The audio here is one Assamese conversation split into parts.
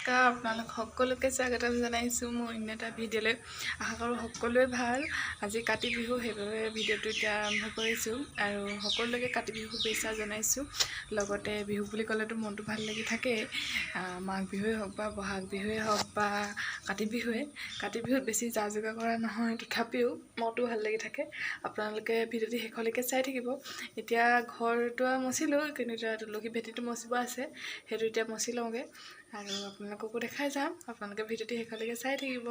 নমস্কাৰ, আপোনালোক সকলোকে স্বাগতম জনাইছোঁ মোৰ অন্য এটা ভিডিঅ'লৈ। আশা কৰোঁ সকলোৱে ভাল। আজি কাতি বিহু, সেইবাবে ভিডিঅ'টো এতিয়া আৰম্ভ কৰিছোঁ আৰু সকলোকে কাতি বিহু শুভেচ্ছা জনাইছোঁ। লগতে বিহু বুলি ক'লেতো মনটো ভাল লাগি থাকে। মাঘ বিহুৱেই হওক বা বহাগ বিহুৱেই হওক বা কাতি বিহুৱে, কাতি বিহুত বেছি যা যোগাৰ কৰা নহয়, তথাপিও মনটো ভাল লাগি থাকে। আপোনালোকে ভিডিঅ'টো শেষলৈকে চাই থাকিব। এতিয়া ঘৰটো মচিলোঁ, কিন্তু এতিয়া তুলসী ভেটিটো মচিব আছে, সেইটো এতিয়া মচি লওঁগৈ আৰু আপোনালোককো দেখাই যাম। আপোনালোকে ভিডিঅ'টো শেষলৈকে চাই থাকিব।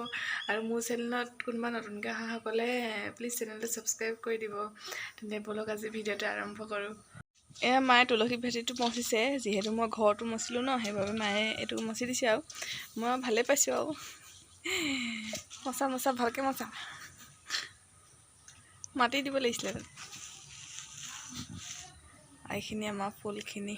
আৰু মোৰ চেনেলত কোনোবা নতুনকৈ অহাসকলে প্লিজ চেনেলটো ছাবস্ক্ৰাইব কৰি দিব। তেন্তে ব'লক, আজি ভিডিঅ'টো আৰম্ভ কৰোঁ। এয়া মায়ে তুলসী ভেটিটো মচিছে। যিহেতু মই ঘৰটো মচিলোঁ ন, সেইবাবে মায়ে এইটো মচি দিছে আৰু মই ভালেই পাইছোঁ। আৰু মচা মচা, ভালকৈ মচা, মাটি দিব লাগিছিলে তাত। এইখিনি আমাৰ ফুলখিনি।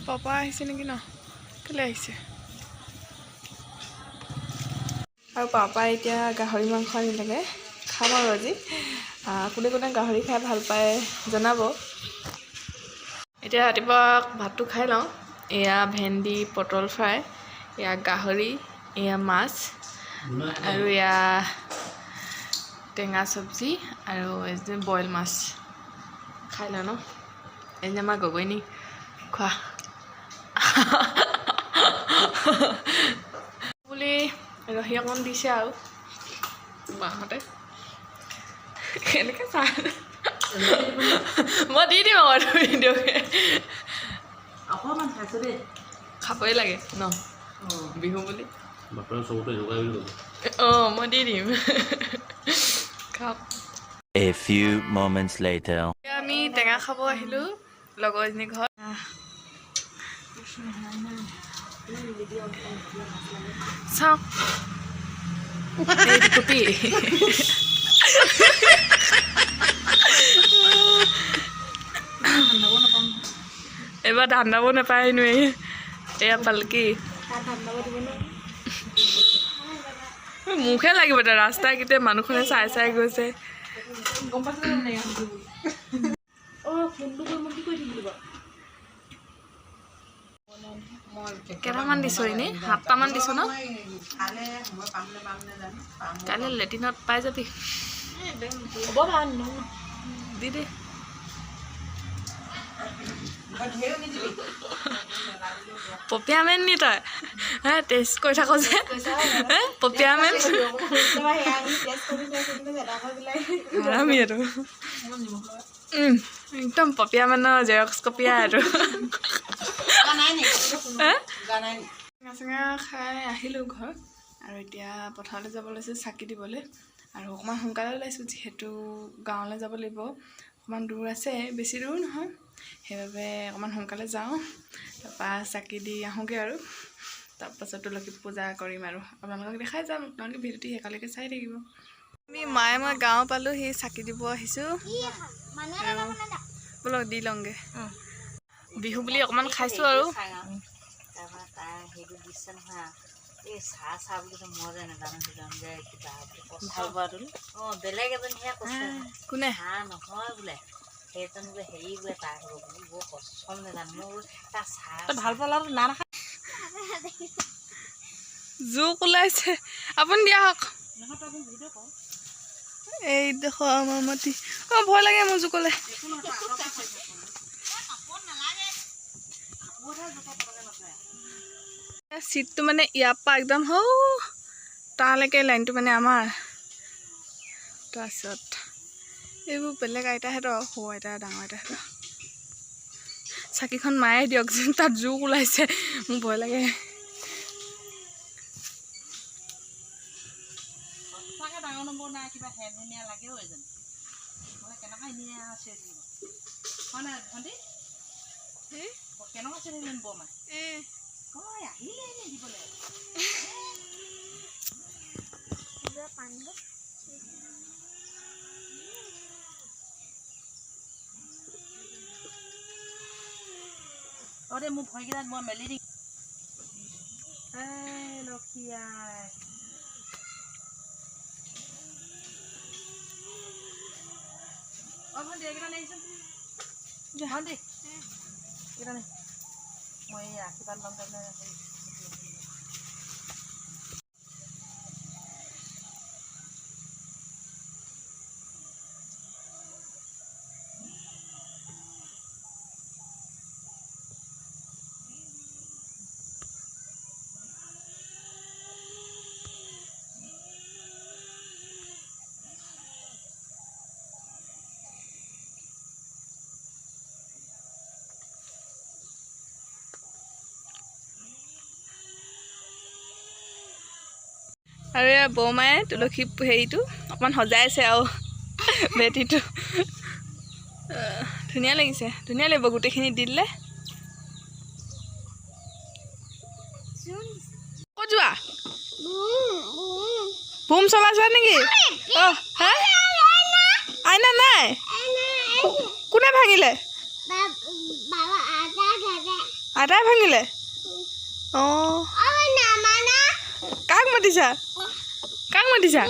পাপা আহিছে নেকি ন? কেলৈ আহিছে? আৰু পাপাই এতিয়া গাহৰি মাংস আনিলেগৈ, খাম আৰু আজি। কোনে কোনে গাহৰি খাই ভাল পায় জনাব। এতিয়া ৰাতিপুৱা ভাতটো খাই লওঁ। এয়া ভেন্দি পটল ফ্ৰাই, এয়া গাহৰি, এয়া মাছ আৰু এয়া টেঙা চব্জি আৰু এই বইল মাছ। খাই লওঁ ন। এই যে আমাৰ গগৈনী, খোৱা বুলি ৰহি অকণ দিছে আৰু মাহঁতে কেনেকৈ চাই, মই দি দিম আকৌ ভিডিঅ'কে। অকণমান খাইছোঁ দেই। খাবই লাগে ন বিহু বুলি। অঁ, মই দি দিম, খাওক। A few moments later. আমি টেঙা খাব আহিলোঁ লগৰজনী ঘৰত। চাওক, এইটো টুপি। এইবাৰ ধান দাব নাপায় নোৱাৰি। এয়া পালকি, মোকহে লাগিব এতিয়া। ৰাস্তা গোটেই মানুহখনে চাই চাই গৈছে। গম পাইছোঁ নাই? অঁ, ফোনটো কৰি মই কি কৰি থাকিলো বাৰু? কেইটামান দিছ? এনেই 7টামান দিছ ন? কাইলৈ লেট্ৰিনত পাই যাবি। হ'ব, ভাল ন? দি দে। পপীয়া মেন নি তই? হে, টেষ্ট কৰি থাক যে, হে পপীয়া মেন, হাৰামি এইটো। একদম পপীয়া মেনৰ জেৰক্স কপিয়া এইটো। হে, টেঙা চেঙা খাই আহিলোঁ ঘৰত আৰু এতিয়া পথাৰলৈ যাব লৈছোঁ চাকি দিবলৈ। আৰু অকণমান সোনকালে ওলাইছোঁ, যিহেতু গাঁৱলৈ যাব লাগিব, অকণমান দূৰ আছে, বেছি দূৰ নহয়, সেইবাবে অকণমান সোনকালে যাওঁ। তাৰপৰা চাকি দি আহোঁগৈ আৰু তাৰপাছত তুলসী পূজা কৰিম আৰু আপোনালোকক দেখাই যাম। আপোনালোকে ভিডিঅ'টো শেষলৈকে চাই থাকিব। আমি মায়ে মই গাঁও পালোঁ, সি চাকি দিব আহিছোঁ। আৰু ব'লক, দি লওঁগৈ। বিহু বুলি অকণমান খাইছোঁ আৰু। তাৰপৰা তাই সেইটো দিছে নহয়, এই চাহ চাহ বুলি কৈছে। মই যে নাজানো সেইটো যে কিবা বুলি কৈছে। ভাল পোৱাটো? অঁ, বেলেগ এজনীহে কৈছে। কোনে? হাঁহ নহয় বোলে, সেইজন বোলে হেৰি বোলে তাই হ'ব বোলে। বৰ কচম নাজানো মই তাৰ চাহ ভাল পালাটো না নাখায়। জোক ওলাইছে, আপুনি দিয়া হওক। এই দেখো আমাৰ মাটি। অঁ, ভয় লাগে মোৰ জোকলে। চিটটো মানে ইয়াৰ পৰা একদম হৌ তালৈকে লাইনটো মানে আমাৰ। তাৰপিছত এইবোৰ বেলেগ আইতাহঁতৰ, সৰু আইতা, ডাঙৰ আইতাহঁতৰ। চাকিখন মায়ে দিয়কচোন, তাত জোক ওলাইছে, মোৰ ভয় লাগে। সঁচাকৈ ডাঙৰ নম্বৰ নাই, কিবা হেনহেনীয়া লাগে ঔ এজনী। নহ'লে কেনেকুৱা এনেই চিঞৰি থাকিব, হয় নাই ভণ্টি? কেনেকুৱা চিঞৰি থাকিব বৰমা? ঐ, আহিলে নি দিবলৈ? তহঁতে মোৰ ভৰিকেইটাত মই মেলি দিম। এই লক্ষী আই। অ ভণ্টি, এইকেইটা নে আহিচোন। ভণ্টি, এইকেইটা নে, মই এই আশীৰ্বাদ ল'ম তাৰমানে হেৰি। আৰু এয়া বৌমায়ে তুলসী হেৰিটো অকণমান সজাইছে আৰু ভেটিটো ধুনীয়া লাগিছে, ধুনীয়া লাগিব গোটেইখিনি দি দিলে। ক'ত যোৱা? বুম চলাইছা নেকি? অঁ, হা, আইনা নাই। কোনে ভাঙিলে? আইতাই ভাঙিলে। অঁ, কাক মাতিছা? কাক মাতিছা?